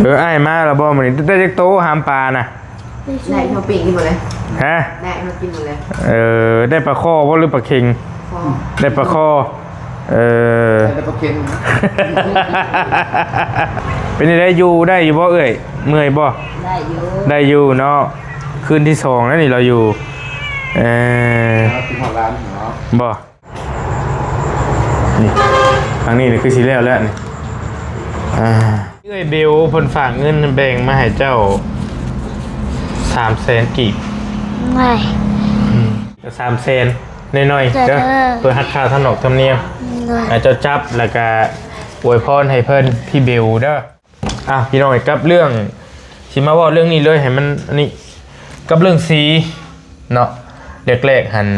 ເອີ ອ້າຍມາແລ້ວບໍ່ມື້ນີ້? ໄດ້ຈັກໂຕຫາມປານະ? ໄດ້ເຮົາປີ້ງກິນໝົດເລີຍ. ຮະ? ໄດ້ເຮົາກິນໝົດເລີຍ. ເອີ ໄດ້ປາຄໍ່ບໍ່ ຫຼືປາເຄັງ? ຄໍ່. ໄດ້ປາຄໍ່. ເອີ ໄດ້ປາເຄັງ. ເປັນຈັ່ງໃດ ຢູ່ໄດ້ຢູ່ບໍ່ເອື້ອຍ? ເມື່ອຍບໍ່? ໄດ້ຢູ່ ໄດ້ຢູ່ເນາະ. ຄືນທີສອງແລ້ວນີ້ລາວຢູ່. ເອີ ກິນຮອດຮ້ານເນາະ. ບໍ່. ນີ້ ທາງນີ້ນີ້ຄືຊິແລ້ວແລ້ວນີ້. ອ່າ ເອື້ອຍເບວເພິ່ນຝາກເງິນແບ່ງມາໃຫ້ເຈົ້າສາມແສນກີບ. ອືມ ສາມແສນໜ້ອຍໆເດີ ເພື່ອຮັກຄ່າທຳນອກທຳນຽມ. ອ່າ ເຈົ້າຈັບ ແລ້ວກະອວຍພອນໃຫ້ເພິ່ນ ພີ່ເບວເດີ. ອ່ະ ພີ່ນ້ອງ ກັບເລື່ອງ ຊິມາເວົ້າເລື່ອງນີ້ເລີຍ ໃຫ້ມັນອັນນີ້ ກັບເລື່ອງສີເນາະ. ແລກໆຫັ້ນ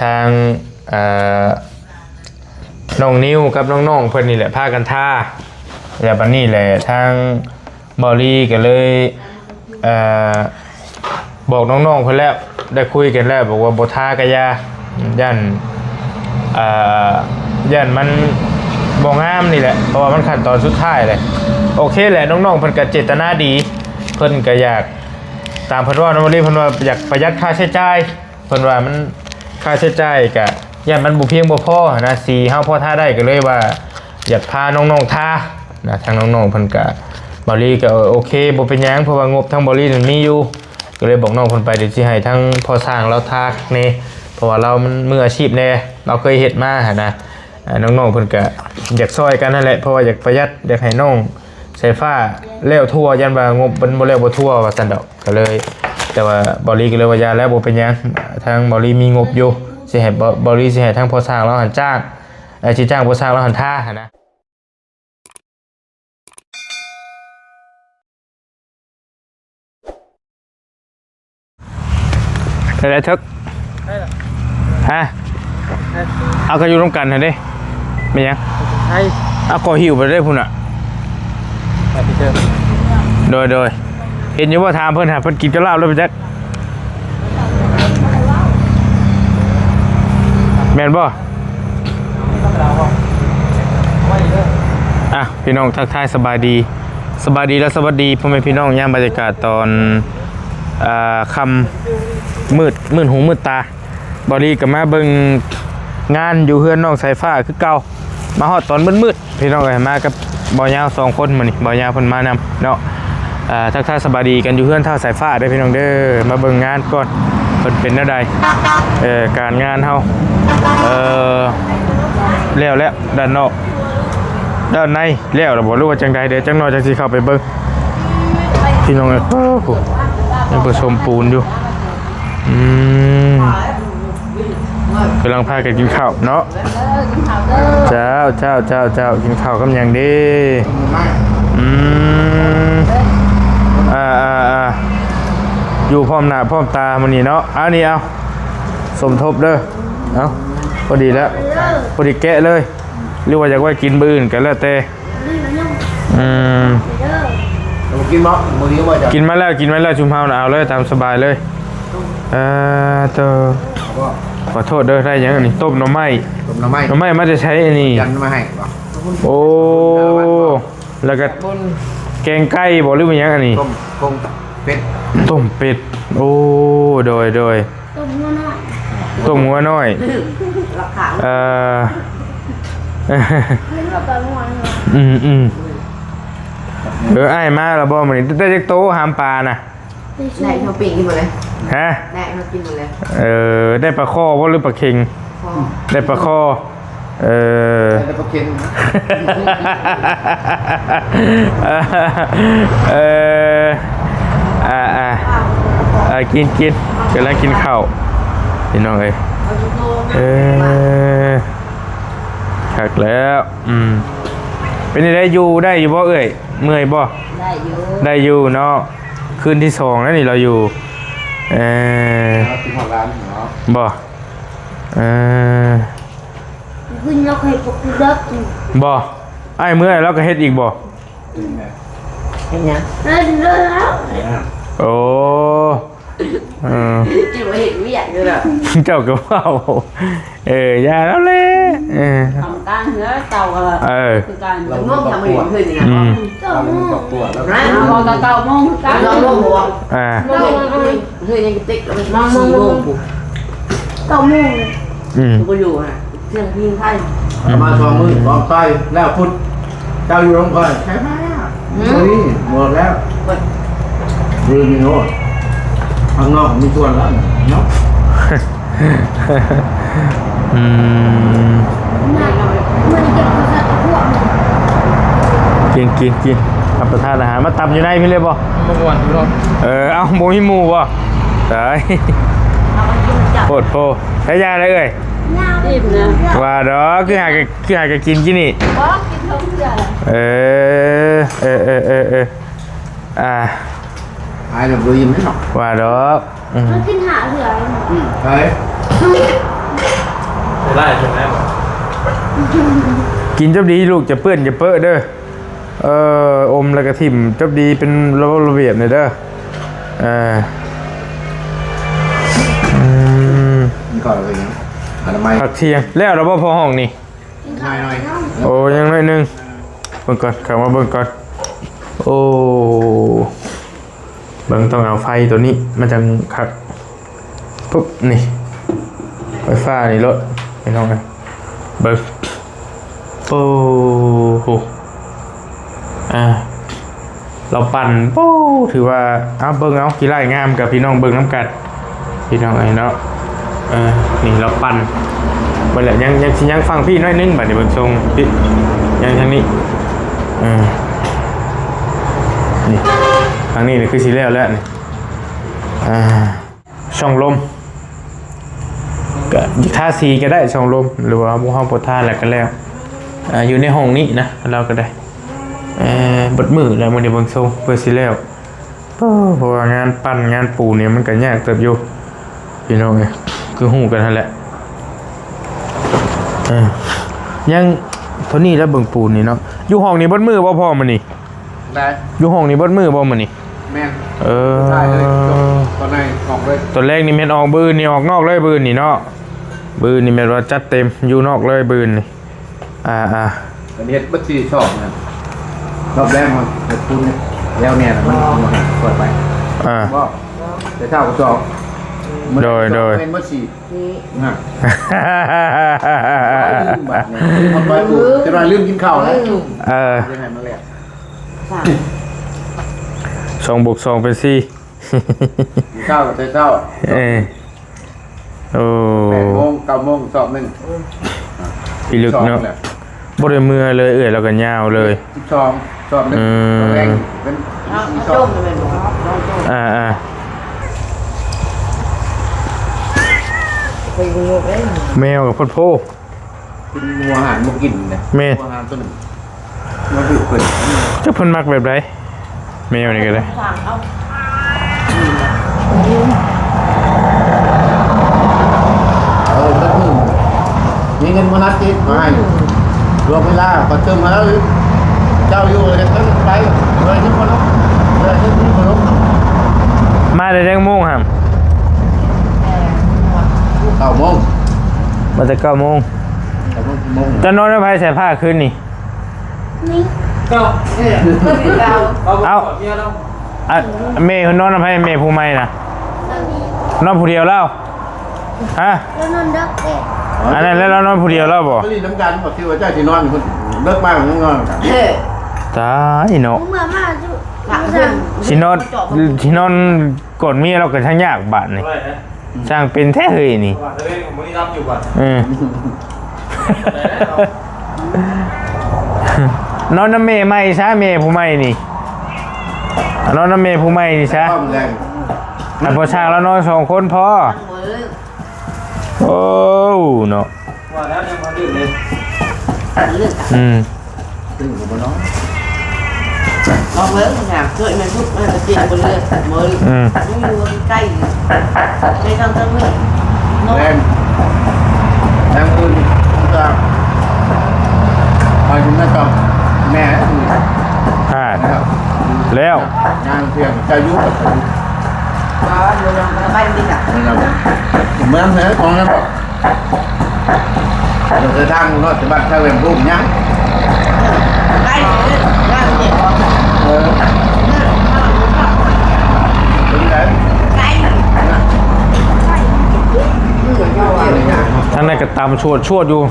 ທາງ ເອີ ນ້ອງນິວກັບນ້ອງໆເພິ່ນນີ້ແຫຼະ ພາກັນທາ ແລ້ວບັດນີ້ແຫຼະ ທາງເບົາລີກໍເລີຍ ເອີ ບອກນ້ອງໆເພິ່ນແລ້ວ ໄດ້ຄຸຍກັນແລ້ວ ບອກວ່າບໍ່ທາກະຢ່າ ຢ້ານ ເອີ ຢ້ານມັນບໍ່ງາມນີ້ແຫຼະ ເພາະວ່າມັນຂັ້ນຕອນສຸດທ້າຍແຫຼະ. ໂອເຄແຫຼະ ນ້ອງໆເພິ່ນກໍເຈດຕະນາດີ ເພິ່ນກໍຢາກ ຕາມເພິ່ນເວົ້ານຳ ເພິ່ນວ່າຢາກປະຢັດຄ່າໃຊ້ຈ່າຍ ເພິ່ນວ່າມັນ ຄ່າໃຊ້ຈ່າຍກະຢ້ານມັນບໍ່ພຽງບໍ່ພໍຫັ້ນນະ ສີເຮົາພໍທາໄດ້ ກໍເລີຍວ່າຢາກພານ້ອງໆທານະ. ທາງນ້ອງໆເພິ່ນກະ ເບົາລີກໍ ເອີ ໂອເຄ ບໍ່ເປັນຫຍັງ ເພາະວ່າງົບທາງເບົາລີນັ້ນມີຢູ່ ກໍເລີຍບອກນ້ອງເພິ່ນໄປ ດຽວຊິໃຫ້ທາງພໍ່ຊ່າງລາວທາແດ່ ເພາະວ່າລາວມັນມືອາຊີບແດ່ ລາວເຄີຍເຮັດມາຫັ້ນນະ. ອ່າ ນ້ອງໆເພິ່ນກະຢາກຊ່ອຍກັນຫັ້ນແຫຼະ ເພາະວ່າຢາກປະຢັດ ຢາກໃຫ້ນ້ອງສາຍຟ້າແລ້ວທົ່ວ ຢ້ານວ່າງົບມັນບໍ່ແລ້ວບໍ່ທົ່ວວ່າຊັ້ນດອກ ກໍເລີຍ ແຕ່ວ່າເບົາລີກໍເລີຍວ່າຢ່າແລ້ວ ບໍ່ເປັນຫຍັງ ທາງເບົາລີມີງົບຢູ່ ຊິໃຫ້ເບົາ ເບົາລີຊິໃຫ້ທາງພໍ່ຊ່າງລາວຫັ້ນຈ້າງ ເອີ ຊິຈ້າງພໍ່ຊ່າງລາວຫັ້ນທາຫັ້ນນະ. ໄດ້ເຖິກ ໄດ້ລະ ຮະ ໄດ້ ເອົາ ກໍຢູ່ນຳກັນຫັ້ນເດ້ ແມ່ນຫຍັງ ໄດ້ ເອົາ ກໍຫິ້ວໄປເດ້ພຸ້ນນະ ໄປເດີ ໂດຍ ໂດຍ ເຫັນຢູ່ບໍ່ ຖາມເພິ່ນຫາ ເພິ່ນກິນກັບລາບແລ້ວໄປຈັກ ແມ່ນບໍ່? ອ່ະ ພີ່ນ້ອງ ທັກທາຍສະບາຍດີ ສະບາຍດີ ແລະ ສະຫວັດດີພໍ່ແມ່ພີ່ນ້ອງ ຍາມບັນຍາກາດຕອນ ອ່າ ຄ່ຳມືດ ມືດຫູມືດຕາ ເບົາລີກໍມາເບິ່ງງານຢູ່ເຮືອນນ້ອງສາຍຟ້າຄືເກົ່າ ມາຮອດຕອນມືດໆ ພີ່ນ້ອງເອີຍ ມາກັບບ່າວຍາວສອງຄົນມື້ນີ້ ບ່າວຍາວເພິ່ນມານຳເນາະ. ເອີ ທັກທາຍສະບາຍດີກັນຢູ່ເຮືອນທ້າວສາຍຟ້າເດີພີ່ນ້ອງເດີ ມາເບິ່ງງານກ່ອນ ເພິ່ນເປັນແນວໃດ ເອີ ການງານເຮົາ ເອີ ແລ້ວແລ້ວ ດ້ານນອກ ດ້ານໃນແລ້ວລະບໍ່ ຫຼືວ່າຈັ່ງໃດ ເດີຈັກໜ້ອຍຈັ່ງຊິເຂົ້າໄປເບິ່ງ ພີ່ນ້ອງເອີຍ. ໂອ້ໂຫ ຍັງປະສົມປູນຢູ່ ອືມ ກຳລັງພາກັນກິນເຂົ້າເນາະ. ເຈົ້າ ເຈົ້າ ເຈົ້າ ເຈົ້າ ກິນເຂົ້າກັບຫຍັງເດ? ອືມ ອ່າ ອ່າ ອ່າ ຢູ່ພ້ອມໜ້າພ້ອມຕາມື້ນີ້ເນາະ. ອັນນີ້ເອົາ ສົມທົບເດີ ເອົາ ພໍດີແລ້ວ ພໍດີແກະເລີຍ ຫຼືວ່າຢາກໄວ້ກິນມື້ອື່ນກໍແລ້ວແຕ່. ອືມ ກິນບໍ່? ມື້ນີ້ບໍ່ ກິນມາແລ້ວ ກິນມາແລ້ວ ຊຸມເຮົານະ ເອົາເລີຍ ຕາມສະບາຍເລີຍ. ເອີ ໂຕ ຂໍໂທດເດີ ໄດ້ຫຍັງອັນນີ້? ຕົ້ມໜໍ່ໄມ້ ຕົ້ມໜໍ່ໄມ້ ໜໍ່ໄມ້ມາແຕ່ໃສອັນນີ້? ຍັນມາໃຫ້ບໍ່? ໂອ້ ແລ້ວກໍແກງໄກ່ບໍ່ ຫຼືວ່າຫຍັງອັນນີ້? ຕົ້ມ ຕົ້ມເປັດ ຕົ້ມເປັດ ໂອ້ ໂດຍ ໂດຍ. ຕົ້ມງົວນ້ອຍ ຕົ້ມງົວນ້ອຍ ເອີ ອືມ ອືມ ເອີ ອ້າຍມາແລ້ວບໍ່ມື້ນີ້? ໄດ້ຈັກໂຕຫາມປານະ? ໄດ້ເຮົາປີ້ງກິນໝົດເລີຍ. ຮະ? ໄດ້ເຮົາກິນໝົດເລີຍ. ເອີ ໄດ້ປາຄໍ່ບໍ່ ຫຼືປາເຄັງ? ຄໍ່ ໄດ້ປາຄໍ່. ເອີ ເອີ ເອີ ອ່າ ອ່າ ອ່າ ກິນ ກິນ ກຳລັງກິນເຂົ້າ ພີ່ນ້ອງເອີຍ. ເອີ ຄັກແລ້ວ. ອືມ ເປັນຈັ່ງໃດ ຢູ່ໄດ້ຢູ່ບໍ່ເອື້ອຍ? ເມື່ອຍບໍ່? ໄດ້ຢູ່ ໄດ້ຢູ່ເນາະ. ຄືນທີສອງແລ້ວນີ້ລາວຢູ່. ເອີ ກິນຮອດຮ້ານເນາະ ບໍ່? ເອີ ຂຶ້ນລາວກໍເຮັດບໍ່ຄືເດີ. ບໍ່? ອ້າຍເມື່ອລາວກໍເຮັດອີກບໍ່? ເຮັດຫຍັງ? ໂອ້ ເອີ ເຈົ້າວ່າເຮັດວຽກຢູ່ລະ ເຈົ້າກໍເວົ້າ ເອີ ຢ່າແລ້ວແຫຼະ ເອີ ທຳການເຮືອເກົ່າກໍ ເອີ ຄືກັນ ລາວມີຄອບຄົວ ເຮືອນນີ້ນະ ອືມ ລາວມີຄອບຄົວແລ້ວ ນະ ບໍ່ກໍເກົ້າໂມງຄືກັນ ເກົ້າໂມງບໍ່ ອ່າ ເຮືອນຍັງຕິດ ມາສີ່ໂມງ ເກົ້າໂມງ ອືມ ບໍ່ຢູ່ຫັ້ນ ທ່ຽງຄືນໄທ ອືມ ມາສອງມື້ ອອກໄປແລ້ວພຸດ ເຈົ້າຢູ່ນຳຂ້ອຍ ອືມ ບໍ່ມີ ໝົດແລ້ວ ເບິ່ງນີ້ໂລດ ຂ້າງນອກມີສ່ວນແລ້ວເນາະ ອືມ ກິນ ກິນ ກິນ ຮັບປະທານອາຫານ ມາຕຳຢູ່ໃນພີ້ເລີຍບໍ່? ບໍ່ມ່ວນຢູ່ເນາະ ເອີ ເອົ້າ ບໍ່ມີໝູ່ບໍ່? ຕາຍ ໂພດໂພ ໃຊ້ຢາໄດ້ເອີຍ? ອີ່ມນະ ວ່າດອກ ຄືຫາກະ ຄືຫາກະກິນກິນນີ້ ບໍ່ກິນເທົ່າເທື່ອ ເອີ ເອີ ເອີ ເອີ ເອີ ອ່າ ອາຍແລ້ວບໍ່ອີ່ມເນາະ ວ່າດອກ ອືມ ມັນກິນຫາເທື່ອ ອືມ ໃສ ໄດ້ໃຊ່ໄໝ? ກິນຈົບດີລູກ ຈະເປື້ອນຈະເປິເດີ ເອີ ອົມແລ້ວກະຖິ້ມ ຈົບດີເປັນລະບົບລະບຽບແດ່ເດີ ເອີ ອືມ ກິນຂ້າວແລ້ວເປັນຫຍັງ? ອະນາໄມ ພັກທ່ຽງ ແລ້ວລະບໍ່ພໍ່ຫ້ອງນີ້? ອີກໜ້ອຍໜຶ່ງ ໂອ້ ຍັງໜ້ອຍໜຶ່ງ ເບິ່ງກ່ອນ ເຂົ້າມາເບິ່ງກ່ອນ ໂອ້ ເບິ່ງ ຕ້ອງເອົາໄຟໂຕນີ້ ມັນຈັ່ງຄັກ ປຸບ ນີ້ ໄຟຟ້ານີ້ໂລດ ພີ່ນ້ອງເອີຍ ເບິ່ງ ໂອ້ໂຫ ອ່າ ລາວປັ່ນ ໂອ້ ຖືວ່າ ເອົາ ເບິ່ງເອົາ ຂີ້ໄລ່ງາມ ກັບພີ່ນ້ອງເບິ່ງນຳກັນ ພີ່ນ້ອງເອີຍເນາະ ເອີ ນີ້ລາວປັ່ນ ເບິ່ງແລ້ວ ຍັງ ຍັງຊິ ຍັງຝັ່ງພີ້ໜ້ອຍໜຶ່ງ ບາດນີ້ເບິ່ງຊົງພີ້ ຍັງທາງນີ້ ເອີ ນີ້ ທາງນີ້ນີ້ຄືຊິແລ້ວແລ້ວນີ້ ອ່າ ຊ່ອງລົມ ກະທາສີກະໄດ້ ຊ່ອງລົມ ຫຼືວ່າເຮົາບໍ່ ເຮົາບໍ່ທາແລ້ວກະແລ້ວ ອ່າ ຢູ່ໃນຫ້ອງນີ້ນະ ລາວກະໄດ້ ເອີ ເບິດມື້ແລ້ວ ມື້ນີ້ເບິ່ງຊົງ ເພື່ອຊິແລ້ວ ເພາະວ່າງານປັ້ນງານປູນນີ້ມັນກະຍາກເຕີບຢູ່ ພີ່ນ້ອງເອີຍ ຄືຮູ້ກັນຫັ້ນແຫຼະ ເອີ ຍັງເທົ່ານີ້ແຫຼະ ເບິ່ງປູນນີ້ເນາະ ຢູ່ຫ້ອງນີ້ເບິດມື້ບໍ່ພໍ່ມື້ນີ້? ໄດ້ ຢູ່ຫ້ອງນີ້ເບິດມື້ບໍ່ມື້ນີ້? ແມ່ນ ເອີ ຕອນໃນອອກເລີຍ ຕອນແລກນີ້ແມ່ນອອກ ມື້ອື່ນນີ້ອອກນອກເລີຍ ມື້ອື່ນນີ້ເນາະ ມື້ອື່ນນີ້ແມ່ນວ່າຈັດເຕັມ ຢູ່ນອກເລີຍ ມື້ອື່ນນີ້ ອ່າໆ ອັນນີ້ເຮັດເບິດສີ່ຊອກນະ ຮອບແລກມັນເຮັດປູນແລ້ວແນ່ລະ ມັນ ມັນເປີດໄປ ອ່າ ບໍ່ ແຕ່ເຊົ້າກໍຊອກ ໂດຍ ໂດຍ ແມ່ນເບິດສີ່ ນີ້ ນະ ບາດນີ້ ເອົາໄປປູ ຈະວ່າລືມກິນເຂົ້າແລ້ວ ເອີ ຈະໃຫ້ມາແລກ ສອງບວກສອງເປັນສີ່ ກິນເຂົ້າແຕ່ເຊົ້າ ເອີ ໂອ້ ແປດໂມງ ເກົ້າໂມງ ຊອກໜຶ່ງ ພິລຶກເນາະ ບໍ່ໄດ້ເມືອເລີຍ ເອື້ອຍລາວກໍຍາວເລີຍ ສິບສອງ ຊອກໜຶ່ງ ອືມ ແລງເປັນ ເອົາ ເອົາຕົ້ມແມ່ນບໍ່? ອ່າໆ ແມວກໍໂພດໂພ ກິນຫົວອາຫານບໍ່ກິນເດ້ ແມ່ນ ຫົວອາຫານຕົວໜຶ່ງ ມັນຖືກເພິ່ນ ຈັກເພິ່ນມັກແບບໃດ ແມວນີ້ກໍໄດ້ ເອີ ເບິດມື້ ມີເງິນໂບນັດຕິດມາໃຫ້ ລວມເວລາ ກໍຕື່ມມາແລ້ວ ເຈົ້າຢູ່ເຮັດໄປ ເລີຍທີ່ບໍ່ລົງ ເລີຍທີ່ບໍ່ລົງ ມາແຕ່ຈັກໂມງຫຳ? ເກົ້າໂມງ ມາແຕ່ເກົ້າໂມງ ເກົ້າໂມງ ເຈົ້ານອນນຳໃຜໃສ່ຜ້າຄືນນີ້? ນີ້ ເອົ້າ ເອົາ ອັນ ແມ່ນອນນຳໃຜ ແມ່ຜູ້ໃໝ່ນະ? ນອນຜູ້ດຽວລາວ? ຮະ? ລາວນອນເດິກເດ້ ອັນນັ້ນແຫຼະ ລາວນອນຜູ້ດຽວລາວບໍ່? ມາຫຼິ້ນນຳກັນ ບໍ່ຖືວ່າເຈົ້າຊິນອນຢູ່ພຸ້ນ ເດິກມາກໍຍັງນອນນຳກັນ ເອີ ຕາຍເນາະ ເມື່ອມາ ຊິນອນ ຊິນອນກ່ອນເມຍລາວກໍທັງຍາກບາດນີ້ ຊ່າງເປັນແທ້ເຮີ້ຍນີ້ ເອີ ນອນນຳແມ່ໃໝ່ຊະ ແມ່ຜູ້ໃໝ່ນີ້ ນອນນຳແມ່ຜູ້ໃໝ່ນີ້ຊະ ໃຫ້ພໍ່ຊ່າງລາວນອນສອງຄົນພໍ ໂອ້ ເນາະ ວ່າແລ້ວຍັງບໍ່ໄດ້ເລີຍ ອືມ ຕື່ມກໍບໍ່ນອນ ລອງເບິ່ງຫາເກີດແມ່ນທຸກ ແມ່ນເຈັບບໍ່ເລີຍ ມື້ ອືມ ຍັງຢູ່ໃກ້ ໃນທາງເທິງນີ້ ແລງ ແລງອື່ນ ໄປເຖິງນັ້ນກໍແມ່ ອ່າ ແລ້ວ ນາງພຽງຈະຢູ່ ເມືອງເນາະ ຂອງນັ້ນ ເດີນທາງຮອດແຕ່ບ້ານທ່າແວມໂພງຍັງ ໄກເດີ ເອີ ເປັນໄດ ທາງນັ້ນກໍຕຳຊວດໆຢູ່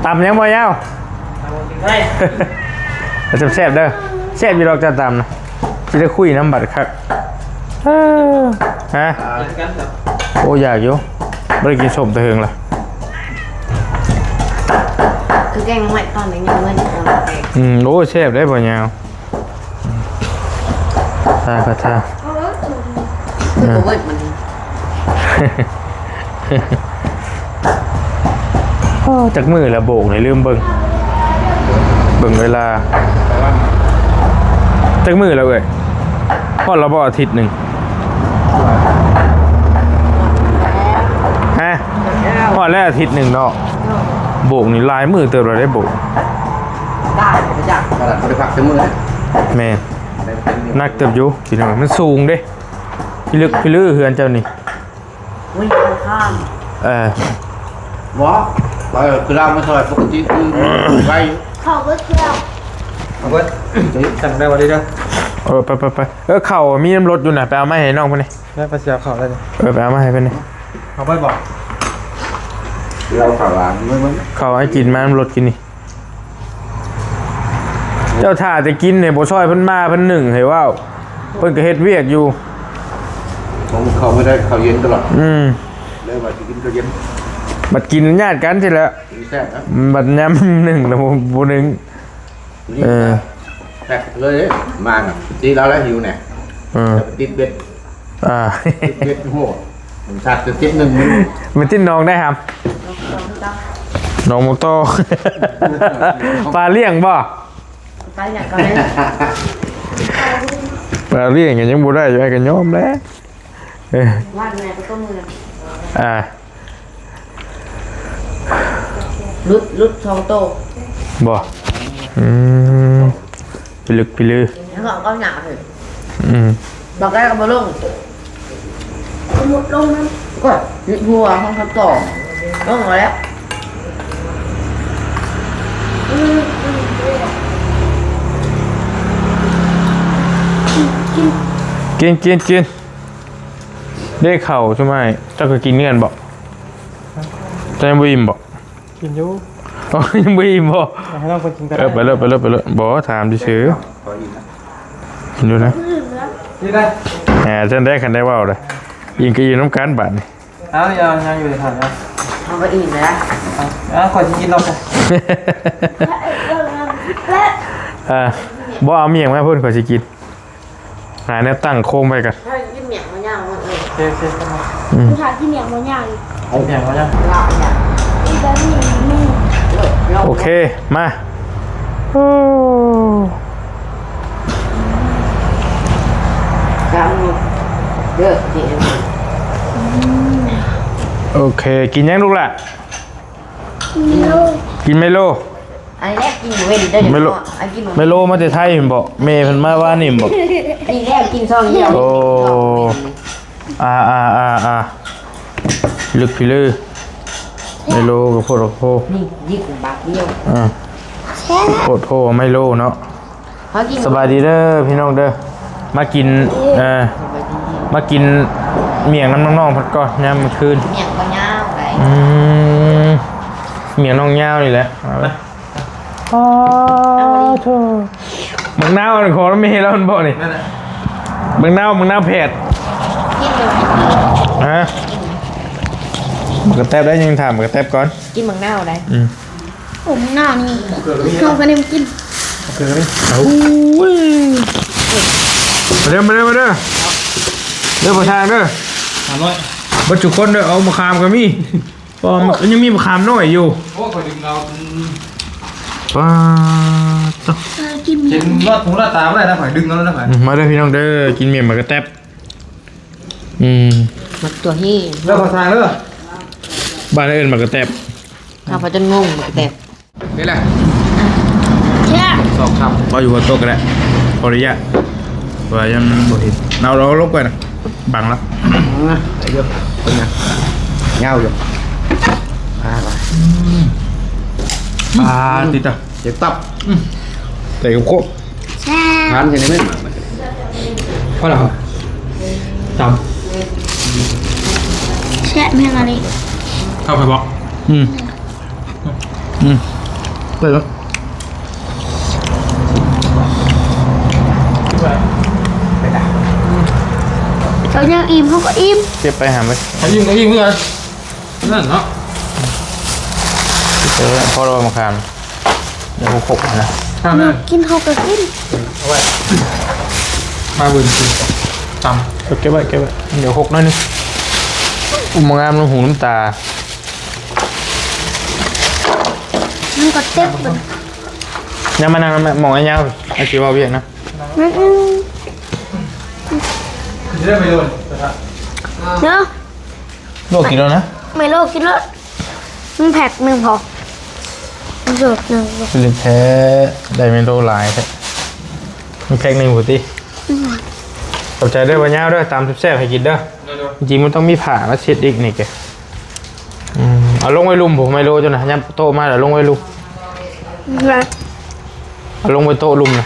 ຕຳຫຍັງບໍ່ຍາວ? ຕຳໄທ ແຊບໆເດີ ແຊບຢູ່ດອກ ເຈົ້າຕຳນະ ຊິໄດ້ຄຸຍນຳບັດຄັກ. ເອີ ຮະ ໂອ້ ຢາກຢູ່ ບໍ່ໄດ້ກິນສົ້ມແຕ່ເຫິງລະ ຄືແກງໜໍ່ໄມ້ຕອນນີ້ຍັງເໝືອນຕອນແກງ ອືມ ໂອ້ ແຊບເດ້ພໍ່ຍາວ ທາ ທາ ຄືບໍ່ເບິດມັນ ໂອ້ ຈັກມື້ແລ້ວໂບກນີ້ ລືມເບິ່ງ ເບິ່ງເວລາ ຈັກມື້ແລ້ວເອີຍ? ຮອດແລ້ວບໍ່ ອາທິດໜຶ່ງ? ຮະ ຮອດແລ້ວອາທິດໜຶ່ງເນາະ ໂບກນີ້ຫຼາຍມື້ເຕີບແລ້ວເດ້ໂບກ ຕາຍບໍ່ຈັກ ຂະໜາດບໍ່ໄດ້ພັກຈັກມື້ນະ ແມ່ນ ໜັກເຕີບຢູ່ພີ່ນ້ອງ ມັນສູງເດ້ ພິລຶກພິລືເຮືອນເຈົ້ານີ້. ໂອ້ຍ ຂ້າມ ເອີ ບໍ່ ເອີ ຄືລາວມາຊ່ອຍປົກກະຕິຄືໄວຢູ່ ເຂົ້າເບິດແລ້ວ ເອົາເບິດ ສັ່ງໄດ້ບໍ່ເດີ ເອີ ໄປໆໆ ເອີ ເຂົ້າມີນຳລົດຢູ່ນະ ໄປເອົາມາໃຫ້ນ້ອງເພິ່ນນີ້ ໄດ້ ໄປຊິເອົາເຂົ້າໄດ້ ເອີ ໄປເອົາມາໃຫ້ເພິ່ນນີ້ ເອົາໄປບໍ່ ເອົາເຂົ້າຫຼານ ເຂົ້າໃຫ້ກິນມານຳລົດກິນນີ້. ເຈົ້າຖ້າແຕ່ກິນນີ້ ບໍ່ຊ່ອຍເພິ່ນມາ ເພິ່ນໜຶ້ງໃຫ້ເວົ້າ ເພິ່ນກໍເຮັດວຽກຢູ່ ຂອງເຂົາບໍ່ໄດ້ ເຂົ້າເຢັນຕະຫຼອດ ອືມ ເລີຍວ່າຊິກິນເຂົ້າເຢັນ ບັດກິນຍາດກັນຊີ້ແຫຼະ ກິນແຊບນະ ບັດຍາມໜຶ້ງລະບໍ່ ບໍ່ໜຶ້ງ ນີ້ ເອີ ແຊບເລີຍ ມານະ ຕິດລາວແລ້ວຫິວແນ່ ເອີ ແຕ່ໄປຕິດເບັດ ອ່າ ເຈັດຫົວ ມັນຊັດເຈັດໜຶ່ງ ມັນຕິດໜອງໄດ້ຫຳ ໜອງໝາກຕໍ ປາລ້ຽງບໍ່? ປາລ້ຽງກໍໄດ້ ປາລ້ຽງກໍຍັງບໍ່ໄດ້ຢູ່ ອ້າຍກໍຍອມແລ້ວ ເອີ ວາດແມ່ກໍຕົວເມືອງ ອ່າ ຫຼຸດ ຫຼຸດສອງໂຕ ບໍ່? ອືມ ພິລຶກພິລື ແລ້ວກໍເອົາໜ້າຂຶ້ນ ອືມ ບາງແກ້ວກໍບໍ່ລົງ ໝົດລົງນຳ ກໍຢຸດຫົວຂອງເຂົາຕໍ່ ລົງມາແລ້ວ ກິນ ກິນ ກິນ. ເດ້ເຂົ້າຊຸມອ້າຍ ເຈົ້າກໍກິນເຮືອນບໍ? ເຈົ້າຍັງບໍ່ອີ່ມບໍ? ກິນຢູ່ ອໍ ຍັງບໍ່ອີ່ມບໍ? ໃຫ້ນ້ອງເພິ່ນກິນກໍໄດ້ ເອີ ໄປເລີດ ໄປເລີດ ໄປເລີດ ບໍ່ ຖາມຊື່ໆ ພໍອີ່ມແລ້ວ ກິນຢູ່ນະ ອີ່ມແລ້ວ ກິນໄດ້ ແໝ ຈັ່ງໃດຄັນໄດ້ເວົ້າເດ້ ອີ່ມກໍອີ່ມນຳກັນບາດນີ້ ເອົາ ຍັງຢູ່ຖາມເນາະ ເຮົາກໍອີ່ມແລ້ວ ເອົາ ຂ້ອຍຊິກິນດອກ ອ່າ ບໍ່ ເອົາໝ້ຽງມາພຸ້ນ ຂ້ອຍຊິກິນ. ຫາແນວຕັ້ງໂຄມໄວ້ກ່ອນ ຖ້າກິນໝ້ຽງບໍ່ຍ່າງ ເອີ ໂອເຄ ໂອເຄ ອືມ ຖ້າກິນໝ້ຽງບໍ່ຍ່າງ ກິນໝ້ຽງບໍ່ຍ່າງ ລາບຫຍັງ ກິນແບບນີ້ ນີ້ ໂອເຄ ມາ ໂອ້ ຕາມນີ້ເດີ ໂອເຄ ກິນຫຍັງລູກຫຼ້າ? ກິນໄມໂລ ກິນໄມໂລ. ອັນນີ້ແຫຼະກິນເວັນເດີ ໄມໂລ ເນາະ ອັນກິນ ໄມໂລມາແຕ່ໄທແມ່ນບໍ່? ແມ່ເພິ່ນມາວານນີ້ແມ່ນບໍ່? ອັນນີ້ແຫຼະກິນຊອງດຽວ ໂອ້ ອ່າໆໆໆ ພິລຶກພິລື ໄມໂລກໍໂພດໂພ ນີ້ຍິກບາດດຽວ ອ່າ ໂພດໂພໄມໂລເນາະ. ສະບາຍດີເດີພີ່ນ້ອງເດີ ມາກິນ ເອີ ມາກິນໝ້ຽງນຳນ້ອງໆເພິ່ນກ່ອນ ຍາມມື້ຄືນ ໝ້ຽງບໍ່ຍາວໃດ ອືມ ໝ້ຽງນ້ອງຍາວນີ້ແຫຼະ ເອົາເລີຍ ອໍ ໂທ້ ບັກນາວອັນຂອງແມ່ລາວຫັ້ນບໍ່ນີ້ ບັກນາວ ບັກນາວແພດ ກິນບໍ່? ຮະ ບັກກະແຕັບໄດ້ ຍັງຖາມບັກກະແຕັບກ່ອນ ກິນບັກນາວໃດ ອືມ. ໂອ້ ບັກນາວນີ້ ເຮົາກໍໄດ້ກິນ ໂອ້ຍ ມາເດີ ມາເດີ ມາເດີ ເດີພໍ່ຊ່າງເດີ ຫ້າຮ້ອຍ ເບິດທຸກຄົນເດີ ເອົາມະຂາມກໍມີ ບໍ່ ມັນຍັງມີມະຂາມນ້ອຍຢູ່ ໂອ້ ຂ້ອຍດຶງເອົາ ອືມ ປາດໂທ້ ເອີ ກິນເຫັນລອດຫູລອດຕາບໍ່ໄດ້ນະ ຂ້ອຍດຶງເອົາແລ້ວນະ ຂ້ອຍ ອືມ ມາເດີພີ່ນ້ອງເດີ ກິນໝ້ຽງໝາກກະແຕັບ ອືມ ໝາກຕົວເຮ ເດີພໍ່ຊ່າງເດີ ບ້ານອື່ນໝາກກະແຕັບ ຂ້າພະເຈົ້າງົງໝາກກະແຕັບ ນີ້ແຫຼະ ແຊບ ສອງຄຳ ເວົ້າຢູ່ຫົວໂຕະກໍໄດ້ ຂໍອະນຸຍາດ ວ່າຍັງບໍ່ເຫັນ ເອົາ ເອົາລົງໄປນະ ບັງລະ ອືມ ໄດ້ຢູ່ ເປັນຫຍັງ ຍາວຢູ່ ປາ ອືມ ປາ ຕິດຕາ ເຈັບຕັບ ອືມ ໃສ່ໂຄກ ແຊບ ທານໃສ່ໃນແມ່ນ ພໍແລ້ວ ຕຳ ແຊບແຮງອັນນີ້ ເຂົ້າໄປບໍ່? ອືມ ອືມ ໄດ້ແລ້ວ ເຮົາຍັງອີ່ມ ເຮົາກໍອີ່ມ ເກັບໄປຫາໄປ ໃຫ້ອີ່ມກໍອີ່ມຄືກັນ ນັ້ນເນາະ ເອີ ພໍແລ້ວມະຂາມ ດຽວຫົກໆນະ ກິນເຮົາກໍກິນ ເອົາໄວ້ ມາເບິ່ງກິນ ຕຳ ເກັບໄວ້ ເກັບໄວ້ ດຽວຫົກໜ້ອຍໜຶ່ງ ອຸ້ມ ງາມ ຫູນ້ຳຕາ ມັນກໍເຕັບ ຍັງມານັ່ງນຳໝ່ອງອ້າຍຍາວ ອ້າຍຊິເວົ້າວຽກນຳ ອືມ ເດີ ໂລກິນແລ້ວນະ ໄມໂລກິນແລ້ວ ມັນແພັກໜຶ່ງພໍ ມັນສອດໜຶ່ງ ຄືແທ້ ໄດ້ໄມໂລຫຼາຍແທ້ ມັນແພັກໜຶ່ງພຸ້ນຕິ ອືມ ຂອບໃຈເດີ ບ່າວຍາວເດີ ຕຳແຊບໆໃຫ້ກິນເດີ ໂດຍໆ ຈິງມັນຕ້ອງມີຜ້າມາເຊັດອີກນີ້ແກ ອືມ ເອົາລົງໄວ້ລຸ່ມພຸ້ນ ໄມໂລເຈົ້ານະ ຍັບໂຕະມາແລ້ວລົງໄວ້ລຸ່ມ ເອົາລົງໄວ້ໂຕະລຸ່ມນະ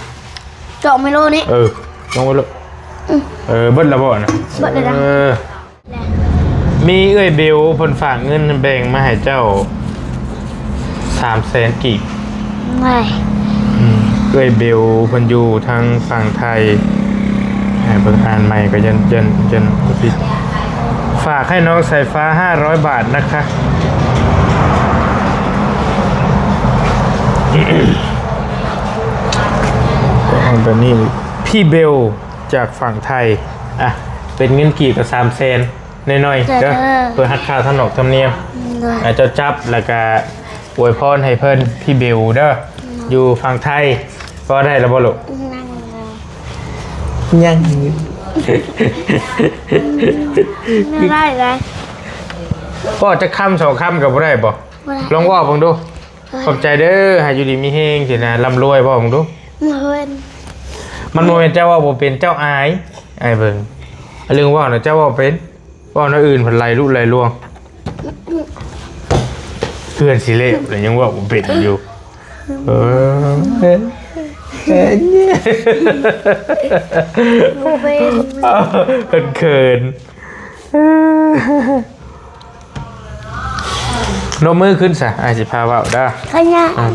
ເຈາະໄມໂລນີ້ ເອີ ລົງໄວ້ໂລດ ອືມ ເອີ ເບິດແລ້ວບໍ່ນະ ເບິດແລ້ວນະ ເອີ ມີເອື້ອຍເບວເພິ່ນຝາກເງິນແບ່ງມາໃຫ້ເຈົ້າສາມແສນກີບ ອືມ ເອື້ອຍເບວເພິ່ນຢູ່ທາງຝັ່ງໄທ ໃຫ້ເບິ່ງອ່ານໃໝ່ກໍຢ້ານ ຢ້ານ ຢ້ານຜິດ ຝາກໃຫ້ນ້ອງສາຍຟ້າຫ້າຮ້ອຍບາດນະຄະ ແບບນີ້ ພີ່ເບວ ຈາກຝັ່ງໄທ ອ່ະ ເປັນເງິນກີບກໍສາມແສນໜ້ອຍໆເດີ ເພື່ອຫັກຄ່າທຳນອກທຳນຽມ ອ່ະ ເຈົ້າຈັບ ແລ້ວກະອວຍພອນໃຫ້ເພິ່ນ ພີ່ເບວເດີ ຢູ່ຝັ່ງໄທ ເວົ້າໄດ້ແລ້ວບໍ່ລູກ? ຍັງ ຍັງຢູ່ ບໍ່ໄດ້ ເວົ້າຈັກຄຳສອງຄຳກໍບໍ່ໄດ້ບໍ່? ບໍ່ໄດ້ ລອງເວົ້າເບິ່ງດູ. ຂອບໃຈເດີ ໃຫ້ຢູ່ດີມີແຮງຊີ້ນະ ລ່ຳລວຍ ເວົ້າເບິ່ງດູ. ບໍ່ເປັນ ມັນບໍ່ແມ່ນເຈົ້າເວົ້າບໍ່ເປັນ ເຈົ້າອາຍ ອາຍເບິ່ງ ເລື່ອງເວົ້ານະ ເຈົ້າເວົ້າເປັນ ເວົ້າແນວອື່ນພັດໄຫຼລຸໄຫຼລວງ ເຮືອນຊິແລ້ວແລ້ວຍັງເວົ້າບໍ່ເປັນຢູ່ ເອີ ບໍ່ເປັນ ເຂີນໆ. ນົບມືຂຶ້ນຊະ ອ້າຍຊິພາເວົ້າເດີ ຂະຫຍະ ອ່າ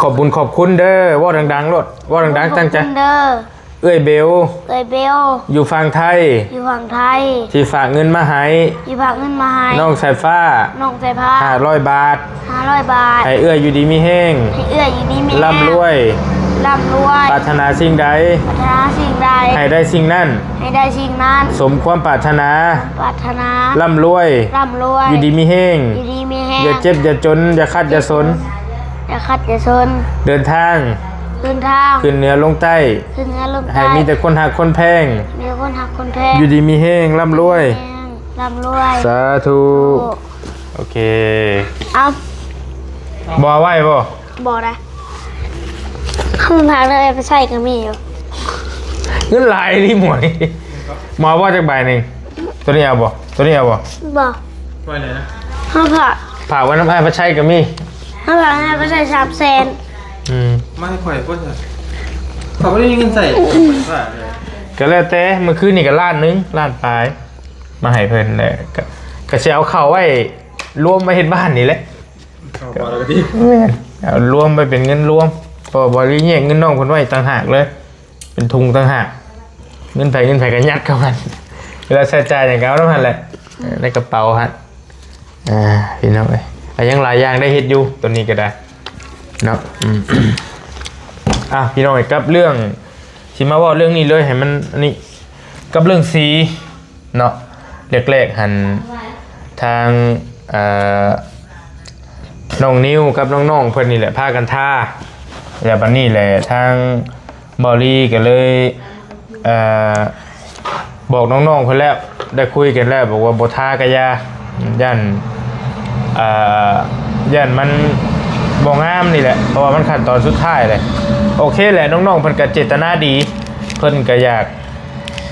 ຂອບບຸນຂອບຄຸນເດີ ເວົ້າດັງໆໂລດ ເວົ້າດັງໆ ຕັ້ງໃຈ ຂອບຄຸນເດີ ເອື້ອຍເບວ ເອື້ອຍເບວ ຢູ່ຝັ່ງໄທ ຢູ່ຝັ່ງໄທ ທີ່ຝາກເງິນມາໃຫ້ ທີ່ຝາກເງິນມາໃຫ້ ນ້ອງສາຍຟ້າ ນ້ອງສາຍຟ້າ ຫ້າຮ້ອຍບາດ ຫ້າຮ້ອຍບາດ ໃຫ້ເອື້ອຍຢູ່ດີມີແຮງ ໃຫ້ເອື້ອຍຢູ່ດີມີແຮງ ລ່ຳລວຍ ລ່ຳລວຍ ປາດຖະໜາສິ່ງໃດ ປາດຖະໜາສິ່ງໃດ ໃຫ້ໄດ້ສິ່ງນັ້ນ ໃຫ້ໄດ້ສິ່ງນັ້ນ ສົມຄວາມປາດຖະໜາ ປາດຖະໜາ ລ່ຳລວຍ ລ່ຳລວຍ ຢູ່ດີມີແຮງ ຢູ່ດີມີແຮງ ຢ່າເຈັບຢ່າຈົນ ຢ່າຄັດຢ່າສົນ ຢ່າຄັດຢ່າສົນ ເດີນທາງ ເດີນທາງ ຂຶ້ນເໜືອລົງໃຕ້ ຂຶ້ນເໜືອລົງໃຕ້ ໃຫ້ມີແຕ່ຄົນຮັກຄົນແພງ ມີແຕ່ຄົນຮັກຄົນແພງ ຢູ່ດີມີແຮງ ລ່ຳລວຍ ແຮງ ລ່ຳລວຍ ສາທຸ ໂອເຄ ເອົາ ບໍ່ເອົາໄວ້ບໍ່? ບໍ່ໄດ້ ເອົາມາຝາກເລີຍ ໄປໃຊ້ກໍມີຢູ່ ເງິນຫຼາຍນີ້ໝວຍ ມາວ່າຈັກໃບໜຶ່ງ ໂຕນີ້ເອົາບໍ່? ໂຕນີ້ເອົາບໍ່? ບໍ່ ໄວ້ໃນນະ ເຮົາຝາກ ຝາກໄວ້ນຳອ້າຍພະໄຊກໍມີ ເຮົາຝາກໃຫ້ພະໄຊສາມແສນ ອືມ ມາໃຫ້ຂ້ອຍບໍ່ຊະ ຂ້ອຍບໍ່ໄດ້ມີເງິນໃຊ້ ກໍແລ້ວແຕ່ ມື້ຄືນນີ້ກໍລ້ານໜຶ່ງ ລ້ານປາຍ ມາໃຫ້ເພິ່ນແຫຼະ ກໍ ກໍຊິເອົາເຂົ້າໄວ້ ລວມໄວ້ເຮັດບ້ານນີ້ແຫຼະ ເຂົ້າມາແລ້ວກໍດີ ແມ່ນ ເອົາລວມໄວ້ເປັນເງິນລວມ ເພາະວ່າບໍ່ໄດ້ແຍກເງິນນ້ອງເພິ່ນໄວ້ຕ່າງຫາກເລີຍ ເປັນທຸງຕ່າງຫາກ ເງິນໃຜເງິນໃຜກໍຍັດເຂົ້າຫັ້ນ ເວລາໃຊ້ຈ່າຍຫຍັງກໍເອົານຳຫັ້ນແຫຼະ ເອີ ໃນກະເປົາຫັ້ນ ອ່າ ພີ່ນ້ອງເອີຍ ກໍຍັງຫຼາຍຢ່າງໄດ້ເຮັດຢູ່ ໂຕນີ້ກໍໄດ້ເນາະ ອືມ ອ່າ ພີ່ນ້ອງເອີຍ ກັບເລື່ອງ ຊິມາເວົ້າເລື່ອງນີ້ເລີຍ ໃຫ້ມັນອັນນີ້ ກັບເລື່ອງສີ ເນາະ ແລກໆຫັ້ນ ທາງ ເອີ ນ້ອງນິວກັບນ້ອງໆເພິ່ນນີ້ແຫຼະ ພາກັນທາ ແລ້ວບັດນີ້ແຫຼະ ທາງບ່າວລີກໍເລີຍ ເອີ ບອກນ້ອງໆເພິ່ນແລ້ວ ໄດ້ຄຸຍກັນແລ້ວ ບອກວ່າບໍ່ທາກໍຢ່າ ຢ້ານ ເອີ ຢ້ານມັນບໍ່ງາມນີ້ແຫຼະ ເພາະວ່າມັນຂັ້ນຕອນສຸດທ້າຍແຫຼະ ໂອເຄແຫຼະ ນ້ອງໆເພິ່ນກໍເຈດຕະນາດີ ເພິ່ນກໍຢາກ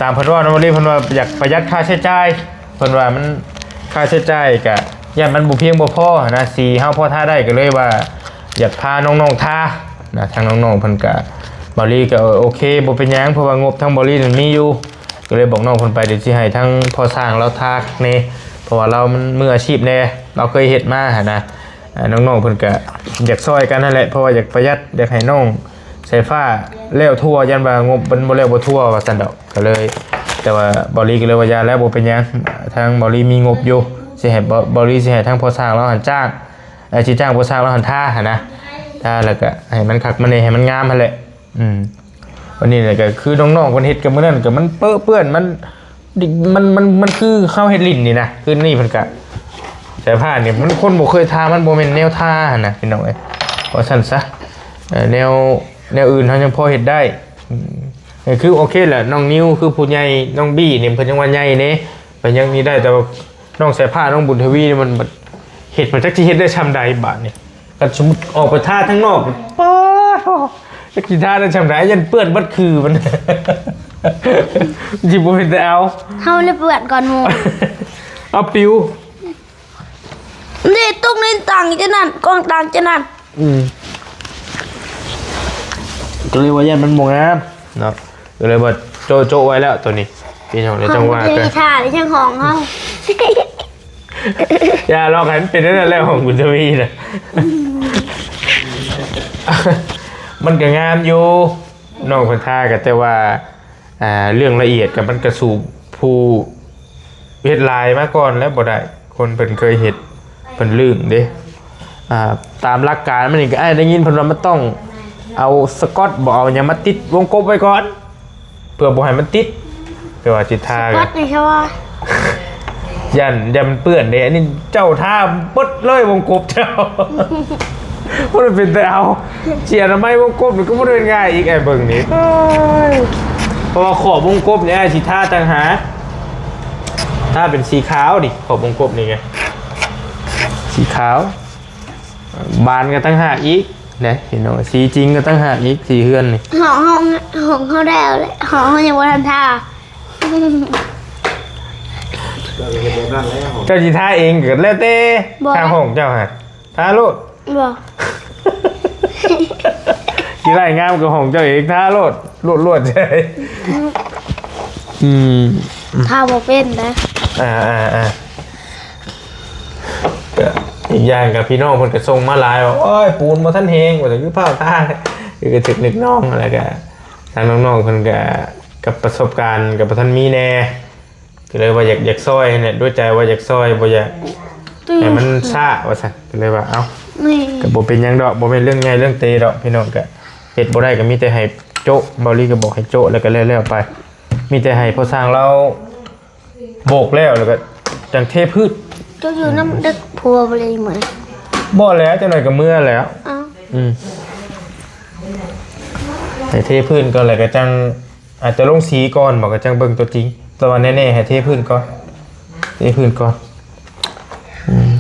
ຕາມເພິ່ນເວົ້ານຳ ເພິ່ນວ່າຢາກປະຢັດຄ່າໃຊ້ຈ່າຍ ເພິ່ນວ່າມັນ ຄ່າໃຊ້ຈ່າຍກະ ຢ້ານມັນບໍ່ພຽງບໍ່ພໍຫັ້ນນະ ສີເຮົາພໍທາໄດ້ ກໍເລີຍວ່າຢາກພານ້ອງໆທານະ. ທາງນ້ອງໆເພິ່ນກະ ເບົາລີກໍ ເອີ ໂອເຄ ບໍ່ເປັນຫຍັງ ເພາະວ່າງົບທາງເບົາລີນັ້ນມີຢູ່ ກໍເລີຍບອກນ້ອງເພິ່ນໄປ ດຽວຊິໃຫ້ທາງພໍ່ຊ່າງລາວທາແດ່ ເພາະວ່າລາວມັນມືອາຊີບແດ່ ລາວເຄີຍເຮັດມາຫັ້ນນະ. ອ່າ ນ້ອງໆເພິ່ນກະຢາກຊ່ອຍກັນຫັ້ນແຫຼະ ເພາະວ່າຢາກປະຢັດ ຢາກໃຫ້ນ້ອງສາຍຟ້າແລ້ວທົ່ວ ຢ້ານວ່າງົບມັນບໍ່ແລ້ວບໍ່ທົ່ວວ່າຊັ້ນດອກ. ກໍເລີຍ ແຕ່ວ່າເບົາລີກໍເລີຍວ່າຢ່າແລ້ວ ບໍ່ເປັນຫຍັງ ທາງເບົາລີມີງົບຢູ່ ຊິໃຫ້ເບົາ ເບົາລີຊິໃຫ້ທາງພໍ່ຊ່າງລາວຫັ້ນຈ້າງ ເອີ ຊິຈ້າງພໍ່ຊ່າງລາວຫັ້ນທາຫັ້ນນະ ທາແລ້ວກໍໃຫ້ມັນຄັກມັນແນ່ ໃຫ້ມັນງາມຫັ້ນແຫຼະ. ອືມ ວັນນີ້ແຫຼະ ກໍຄືນ້ອງໆເພິ່ນເຮັດກັນມື້ນັ້ນ ກໍມັນເປິເປື້ອນ ມັນ ມັນ ມັນ ມັນຄືເຮົາເຮັດຫຼິ້ນນີ້ນະ. ຄືນີ້ເພິ່ນກະ ສາຍພານນີ້ ມັນຄົນບໍ່ເຄີຍທາ ມັນບໍ່ແມ່ນແນວທາຫັ້ນນະ ພີ່ນ້ອງເອີຍ ວ່າຊັ້ນຊະ. ເອີ ແນວ ແນວອື່ນເຮົາຍັງພໍເຮັດໄດ້. ອືມ ກໍຄືໂອເຄແຫຼະ ນ້ອງນິວຄືຜູ້ໃຫຍ່ ນ້ອງບີ້ນີ້ເພິ່ນຍັງວ່າໃຫຍ່ເດ້ ເພິ່ນຍັງນີ້ໄດ້ ແຕ່ວ່ານ້ອງສາຍຟ້າ ນ້ອງບຸນທະວີນີ້ ມັນ ມັນເຮັດ ມັນຈັກຊິເຮັດໄດ້ຊ່ຳໃດບາດນີ້. ຄັນສົມມຸດອອກໄປທາທາງນອກ ປາດ ຈັກຊິທາໄດ້ຊ່ຳໃດ ຢ້ານເປື້ອນເບິດຄືມັນ ຊິບໍ່ເປັນຕາເອົາ. ເຮົາເລີຍເປື້ອນກ່ອນໝູ່ ເອົາປິວ ເດ້ຕົກໃນຕ່າງຈາກນັ້ນ ກອງຕ່າງຈາກນັ້ນ. ອືມ ກໍເລີຍວ່າຢ້ານມັນບໍ່ງາມເນາະ ກໍເລີຍວ່າໂຈະ ໂຈະໄວ້ແລ້ວໂຕນີ້ ພີ່ນ້ອງ ແລ້ວຈັ່ງວ່າກັນ. ເຮົາບໍ່ໄດ້ທາ ຍັງຫ້ອງເຮົາ ຢ່າຫຼອກໃຫ້ມັນເປັນແນວນັ້ນແຫຼະ ຂອງບຸນທະວີນະ ມັນກໍງາມຢູ່ ນ້ອງເພິ່ນທາກໍ ແຕ່ວ່າ ອ່າ ເລື່ອງລະອຽດກໍ ມັນກໍສູ້ຜູ້ເຮັດລາຍມາກ່ອນແລ້ວບໍ່ໄດ້ ຄົນເພິ່ນເຄີຍເຮັດ ເພິ່ນລື່ນເດ້. ອ່າ ຕາມຫຼັກການມັນນີ້ ກໍອ້າຍໄດ້ຍິນເພິ່ນວ່າມັນຕ້ອງເອົາສະກອດ ບໍ່ ເອົາຫຍັງມາຕິດວົງກົບໄວ້ກ່ອນ ເພື່ອບໍ່ໃຫ້ມັນຕິດ ແຕ່ວ່າຊິທາ ສະກອດນີ້ຊະວ່າ ຢ້ານ ຢ້ານມັນເປື້ອນເດ້. ອັນນີ້ເຈົ້າທາເບິດເລີຍວົງກົບເຈົ້າ ບໍ່ໄດ້ເປັນຕາເອົາ ຊິອະນາໄມວົງກົບນີ້ກໍບໍ່ໄດ້ເປັນງ່າຍອີກ ອ້າຍເບິ່ງນີ້. ເອີຍ ເພາະວ່າຂອບວົງກົບນີ້ອ້າຍຊິທາຕ່າງຫາກ ທາເປັນສີຂາວນີ້ ຂອບວົງກົບນີ້ໄງ ສີຂາວ. ບານກໍຕ່າງຫາກອີກເດ້ ເຫັນບໍ່ ສີຈິງກໍຕ່າງຫາກອີກ ສີເຮືອນນີ້. ຫ້ອງ ຫ້ອງ ຫ້ອງເຮົາແລ້ວແຫຼະ ຫ້ອງເຮົາຍັງບໍ່ທັນທາ. ເຈົ້າຊິທາເອງກໍແລ້ວແຕ່ ບໍ່ ທາຫ້ອງເຈົ້າຫັ້ນ ທາໂລດ. ບໍ່ ຊິໄລ່ງາມກວ່າຫ້ອງເຈົ້າເອງ ທາໂລດ ລວດໆໃສ່. ອືມ ທາບໍ່ເປັນເດ້. ອ່າໆໆ ກໍອີກຢ່າງກໍພີ່ນ້ອງເພິ່ນກໍສົ່ງມາຫຼາຍວ່າ ໂອ້ຍ ປູນບໍ່ທັນແຫ້ງ ວ່າຊັ້ນ ຄືຟ້າວທາ ຄືກໍຖືກນຶກນ້ອງ ແລ້ວກໍທາງນ້ອງໆເພິ່ນກໍ ກັບປະສົບການກໍບໍ່ທັນມີແດ່ ກໍເລີຍວ່າຢາກ ຢາກຊ່ອຍຫັ້ນແຫຼະ ດ້ວຍໃຈວ່າຢາກຊ່ອຍ ບໍ່ຢາກໃຫ້ມັນຊ້າວ່າຊັ້ນ ກໍເລີຍວ່າ ເອົ້າ ກໍບໍ່ເປັນຫຍັງດອກ ບໍ່ແມ່ນເລື່ອງໃຫຍ່ເລື່ອງເຕດອກ ພີ່ນ້ອງ ກໍເຮັດບໍ່ໄດ້ກໍມີແຕ່ໃຫ້ໂຈະ ເບົາລີກໍບອກໃຫ້ໂຈະ ແລ້ວກໍແລ້ວໆໄປ ມີແຕ່ໃຫ້ພໍ່ຊ່າງລາວ ໂບກແລ້ວ ແລ້ວກໍຈັ່ງເທພື້ນ. ເຈົ້າຢູ່ນຳເດັກຜົວບໍ່ເລີຍມື້ນີ້? ບໍ່ແຫຼະ ຈັກໜ້ອຍກໍເມືອແລ້ວ. ອ້າວ ອືມ ໃຫ້ເທພື້ນກ່ອນ ແລ້ວກໍຈັ່ງ ອາດຈະລົງສີກ່ອນບໍ ກໍຈັ່ງເບິ່ງຕົວຈິງ ແຕ່ວ່າແນ່ໆໃຫ້ເທພື້ນກ່ອນ ເທພື້ນກ່ອນ. ອືມ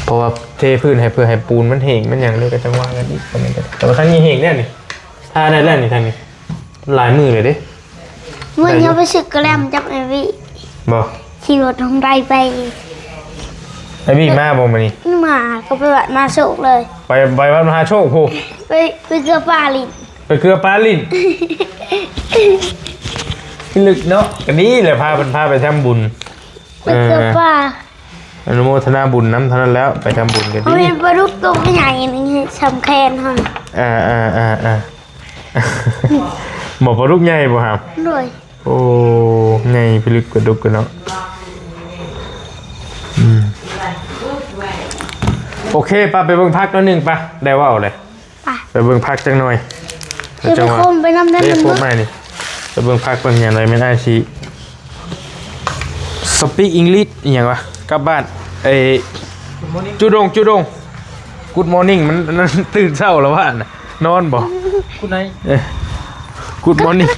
ເພາະວ່າເທພື້ນໃຫ້ ເພື່ອໃຫ້ປູນມັນແຫ້ງ ມັນຫຍັງເລີຍ ກໍຈັ່ງວ່າກັນອີກ. ແຕ່ວ່າທາງນີ້ແຫ້ງແລ້ວນີ້ ທາໄດ້ແລ້ວນີ້ ທາງນີ້. ຫຼາຍມື້ເລີຍເດ້. ມື້ນີ້ເຮົາໄປຊື້ກະແລັມກັບໄອວີ. ບໍ່ ຂີ່ລົດຮອງໄດໄປ. ໄອວີມາບໍ່ມື້ນີ້? ມາ ກໍໄປວັດມະຫາໂຊກເລີຍ. ໄປ ໄປວັດມະຫາໂຊກພຸ້ນ? ໄປ ໄປເກືອປາຫຼິ້ນ. ໄປເກືອປາຫຼິ້ນ? ພິລຶກເນາະ. ກໍດີແຫຼະ ພາເພິ່ນພາໄປທຳບຸນ. ໄປເກືອປາ. ເອີ ອະນຸໂມທະນາບຸນນຳເທົ່ານັ້ນແລ້ວ ໄປທຳບຸນກໍດີ. ເຮົາເຫັນປາດຸກໂຕໃຫຍ່ນີ້ ສ່ຳແຂນເຮົາ. ອ່າໆໆໆ ບໍ່ ປາດຸກໃຫຍ່ບໍ່ຫາ? ໂດຍ. ໂອ້ ໃຫຍ່ພິລຶກປາດຸກກັນເນາະ. ອືມ ໂອເຄ ໄປ ໄປເບິ່ງຜັກໜ້ອຍໜຶ່ງ ໄປ ໄດ້ເວົ້າແລ້ວ. ໄປ ໄປເບິ່ງຜັກຈັກໜ່ອຍ. ຊິໄປຄົມໄປນຳໄດ້ ເດ້ ມັນ ໂຄມໃໝ່ນີ້ ໄປເບິ່ງຜັກເບິ່ງຫຍັງໄດ້ ແມ່ນອ້າຍຊິ Speak English ອີຫຍັງວະ ກັບບ້ານ ໄອ້ Good morning ຈູດົງ ຈູດົງ Good morning ມັນ ອັນນັ້ນ ຕື່ນເຊົ້າແລ້ວວະ ນອນບໍ່? Good night ເອີ Good morning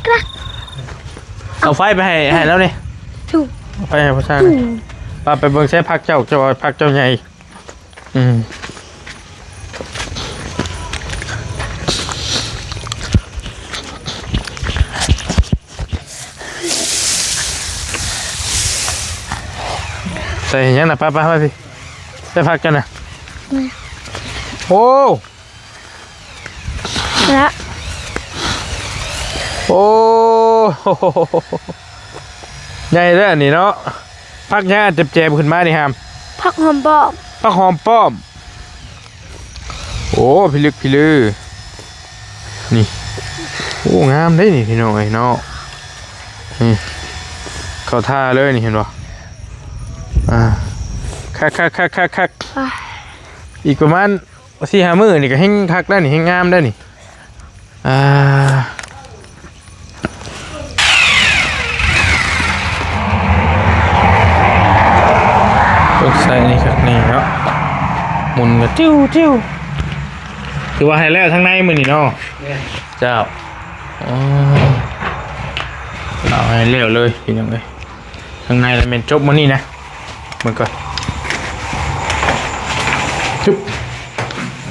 ເອົາໄຟໄປໃຫ້ ໃຫ້ລາວນີ້ ໄປໃຫ້ຜູ້ຊາຍ ໄປ ໄປເບິ່ງໃສ່ຜັກເຈົ້າ ເຈົ້າວ່າຜັກເຈົ້າໃຫຍ່. ອືມ ເ ໃສ່ຫຍັງນະ? ໄປໆ ມາພີ່ ໃສ່ຜັກກັນນະ. ໂອ້ ລະ ໂອ້ ໃຫຍ່ເດີ້ອັນນີ້ເນາະ. ຜັກຫຍັງແຈມໆ ຂຶ້ນມານີ້ຫາມ? ຜັກຫອມປ້ອມ. ຜັກຫອມປ້ອມ. ໂອ້ ພິລຶກພິລື ນີ້. ໂອ້ ງາມເດ້ນີ້ພີ່ນ້ອງເອີຍເນາະ. ນີ້ ເຂົ້າທ່າເລີຍນີ້ ເຫັນບໍ່? ອ່າ ຄັກໆໆໆໆ. ອ່າ ອີກປະມານສີ່ຫ້າມື້ນີ້ກໍແຮ່ງຄັກແລ້ວນີ້ ແຮ່ງງາມແລ້ວນີ້. ອ່າ ຕ້ອງໃສ່ນີ້ຄັກແນ່ເນາະ ໝູນກໍຕິວໆ. ຖືວ່າໃຫ້ແລ້ວທາງໃນມື້ນີ້ເນາະ. ແມ່ນ ເຈົ້າ. ອໍ ເອົາໃຫ້ແລ້ວເລີຍພີ່ນ້ອງເອີຍ. ທາງໃນລະແມ່ນຈົບມື້ນີ້ນະ. ເບິ່ງກ່ອນ ຊຶບ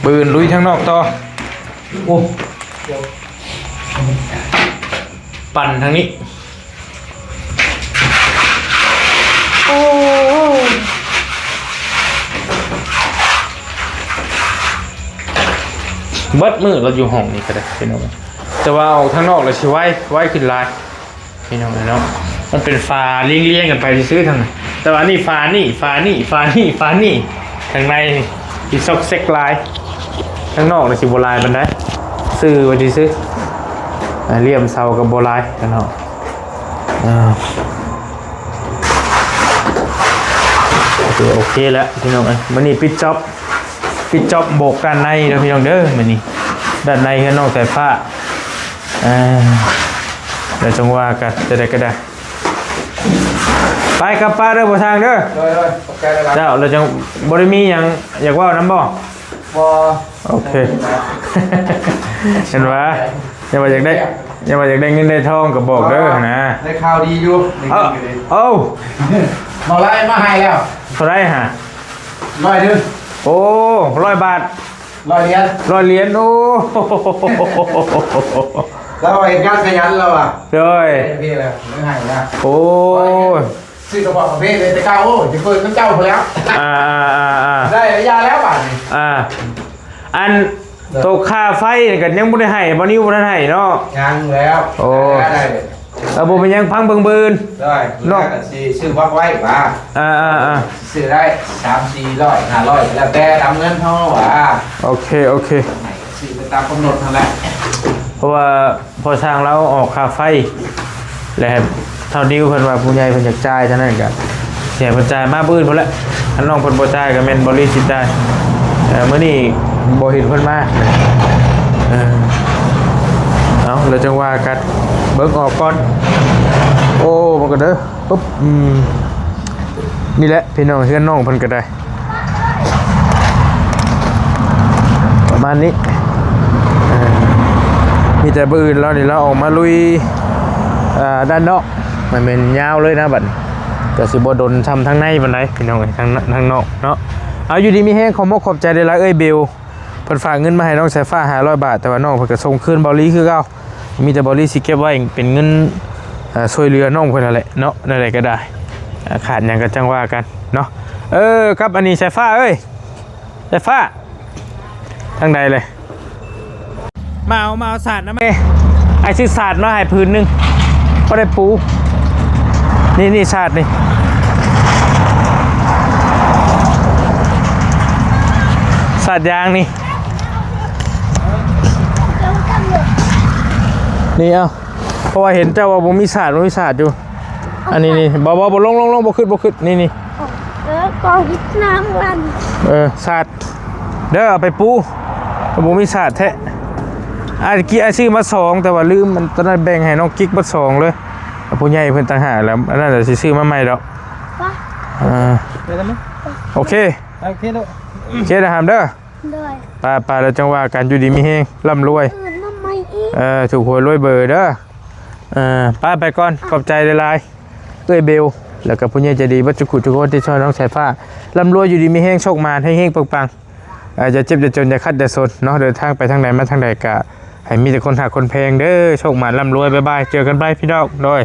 ບືນລຸຍທາງນອກຕໍ່. ໂອ້ ປັ່ນທາງນີ້. ໂອ້ ເບິດມື້ລະຢູ່ຫ້ອງນີ້ກໍໄດ້ພີ່ນ້ອງ ແຕ່ວ່າອອກທາງນອກລະຊິໄວ ໄວຂຶ້ນຫຼາຍ. ພີ່ນ້ອງເອີຍເນາະ ມັນເປັນຝາລຽງໆກັນໄປຊື່ໆ ທາງນັ້ນ ແຕ່ວ່າອັນນີ້ຝານີ້ ຝານີ້ ຝານີ້ ຝານີ້ ທາງໃນນີ້ຊິຊອກແຊກຫຼາຍ ທາງນອກນີ້ຊິບໍ່ຫຼາຍປານໃດ ຊື່ໄວ້ຊື່ໆ. ອ່າ ຫຼ່ຽມເສົາກໍບໍ່ຫຼາຍ ທາງນອກ. ອ່າ ໂອເຄແລ້ວພີ່ນ້ອງເອີຍ ມື້ນີ້ປິດຈອບ ປິດຈອບໂບກດ້ານໃນເດີ້ພີ່ນ້ອງເດີ້ ມື້ນີ້ ດ້ານໃນເຮືອນນ້ອງສາຍຟ້າ. ອ່າ ແລ້ວຈັ່ງວ່າກັນ ຈະໄດ້ກໍໄດ້. ໄປກັບປ້າເດີ້ ພໍ່ຊ່າງເດີ້. ໂດຍໆ ຂອບໃຈຫຼາຍໆ ເຈົ້າ. ແລ້ວຈັ່ງ ບໍ່ໄດ້ມີຫຍັງຢາກເວົ້ານຳບໍ່? ບໍ່. ໂອເຄ ເຫັນວ່າ ຍັງວ່າຢາກໄດ້ ຍັງວ່າຢາກໄດ້ເງິນໄດ້ທອງກໍບອກເດີ້ນະ. ໄດ້ຂ່າວດີຢູ່ ໄດ້ເງິນຢູ່ເດ້. ເອົ້າ ເອົາ ເອົາ ບໍ່ໄລ່ມາໃຫ້ແລ້ວ. ເທົ່າໃດຫະ? ຮ້ອຍໜຶ່ງ. ໂອ້ ຮ້ອຍບາດ. ຮ້ອຍຫຼຽນ. ຮ້ອຍຫຼຽນ. ໂອ້ ລາວເຮັດງານຂະຫຍັນລາວວ່າ. ໂດຍ ເຮັດແລ້ວ ໄດ້ໃຫ້ນະ. ໂອ້ຍ ຊື້ກະບອກກະເພເລີຍ ແຕ່ເກົ່າ ໂອ້ຍ ຊິເປີດນຳເຈົ້າພຸ້ນແລ້ວ. ອ່າໆໆໆ ໄດ້ລະຢ່າແລ້ວບາດນີ້. ອ່າ ອັນ ໂຕຄ່າໄຟນີ້ກໍຍັງບໍ່ໄດ້ໃຫ້ ບໍ່ນິວບໍ່ທັນໃຫ້ເນາະ. ຍັງແລ້ວ. ໂອ້ ໄດ້ເລີຍ. ເອີ ບໍ່ເປັນຫຍັງ ຟັງເບິ່ງມື້ອື່ນ. ໄດ້ ເນາະ ຊື້ ຊື້ບັກໄວ້ວ່າ. ອ່າໆໆ ຊື້ໄດ້ສາມສີ່ຮ້ອຍ ຫ້າຮ້ອຍ ແລ້ວແຕ່ຕາມເງິນເຮົາວ່າ. ໂອເຄ ໂອເຄ ຊື້ໄປຕາມກຳນົດຫັ້ນແຫຼະ ເພາະວ່າ ພໍ່ຊ່າງລາວອອກຄ່າໄຟ ແລະ ເຖົ້າດິວເພິ່ນວ່າຜູ້ໃຫຍ່ເພິ່ນຢາກຈ່າຍເທົ່ານັ້ນ ກະຊິໃຫ້ເພິ່ນຈ່າຍມາມື້ອື່ນພຸ້ນແຫຼະ. ຄັນນ້ອງເພິ່ນບໍ່ຈ່າຍກໍແມ່ນບໍ່ລີຊິຈ່າຍ. ເອີ ມື້ນີ້ບໍ່ເຫັນເພິ່ນມາ. ເອີ ເອົາ ແລ້ວຈັ່ງວ່າກັນ ເບິ່ງອອກກ່ອນ. ໂອ້ ມັນກໍເດີ ປຶບ ອືມ ນີ້ແຫຼະພີ່ນ້ອງ ເຮືອນນ້ອງເພິ່ນກໍໄດ້ ປະມານນີ້. ເອີ ມີແຕ່ມື້ອື່ນລາວນີ້ລາວອອກມາລຸຍ ເອີ ດ້ານນອກ ມັນແມ່ນຍາວເລີຍນະ. ບັດນີ້ກໍຊິບໍ່ດົນຊ່ຳທາງໃນປານໃດພີ່ນ້ອງເອີຍ ທາງ ທາງນອກເນາະ. ເອົາ ຢູ່ດີມີແຮງ ຂອບມົກຂອບໃຈຫຼາຍໆ ເອື້ອຍເບວ ເພິ່ນຝາກເງິນມາໃຫ້ນ້ອງສາຍຟ້າຫ້າຮ້ອຍບາດ ແຕ່ວ່ານ້ອງເພິ່ນກໍສົ່ງຄືນເບົາຫຼີຄືເກົ່າ. ມີແຕ່ເບົາຫຼີຊິເກັບໄວ້ເປັນເງິນ ເອີ ຊ່ວຍເຫຼືອນ້ອງເພິ່ນຫັ້ນແຫຼະເນາະ. ແນວໃດກໍໄດ້ ເອີ ຂາດຫຍັງກໍຈັ່ງວ່າກັນເນາະ. ເອີ ກັບອັນນີ້ສາຍຟ້າເອີຍ ສາຍຟ້າ ທາງໃດເລີຍ? ມາເອົາ ມາເອົາສາດນຳແມ່. ອ້າຍຊື້ສາດມາໃຫ້ຜືນໜຶ່ງ ພໍໄດ້ປູ. ນີ້ ນີ້ສາດນີ້ ສາດຢາງນີ້ ນີ້ເອົາ. ເພາະວ່າເຫັນເຈົ້າວ່າບໍ່ມີສາດ ບໍ່ມີສາດຢູ່. ອັນນີ້ນີ້ ບໍ່ ບໍ່ ບໍ່ ລົງ ລົງ ລົງ ບໍ່ຂຶ້ນ ບໍ່ຂຶ້ນ ນີ້ນີ້. ເອີ ກອງນ້ຳມັນ ເອີ ສາດເດີ ເອົາໄປປູ ບໍ່ມີສາດແທ້. ອ້າຍ ກີ້ອ້າຍຊື້ມາສອງ ແຕ່ວ່າລືມ ມັນຕອນນັ້ນແບ່ງໃຫ້ນ້ອງກິກເບິດສອງເລີຍ ຜູ້ໃຫຍ່ເພິ່ນຕ່າງຫາກ. ແລ້ວອັນນັ້ນຊິຊື້ມາໃໝ່ດອກ. ເອີ ໂອເຄ ໂອເຄເດີ ໂອເຄເດີ ຫາມເດີ. ໂດຍ ໄປໆ ແລ້ວຈັ່ງວ່າກັນ ຢູ່ດີມີແຮງ ລ່ຳລວຍ ເອີ ຖືກຫວຍລວຍເບີເດີ. ເອີ ໄປ ໄປກ່ອນ ຂອບໃຈຫຼາຍໆ ເອື້ອຍເບວ ແລ້ວກໍຜູ້ໃຫຍ່ໃຈດີເບິດທຸກຜູ້ທຸກຄົນທີ່ຊ່ວຍນ້ອງສາຍຟ້າ ລ່ຳລວຍ ຢູ່ດີມີແຮງ ໂຊກໝານ ເຮັງໆ ປັງໆ. ເອີ ຢ່າເຈັບຢ່າຈົນ ຢ່າຄັດຢ່າສົນເນາະ ເດີນທາງໄປທາງໃດມາທາງໃດ ກໍໃຫ້ມີແຕ່ຄົນຮັກຄົນແພງເດີ. ໂຊກໝານ ລ່ຳລວຍ ບາຍບາຍ ເຈີກັນໃໝ່ພີ່ນ້ອງ ໂດຍ.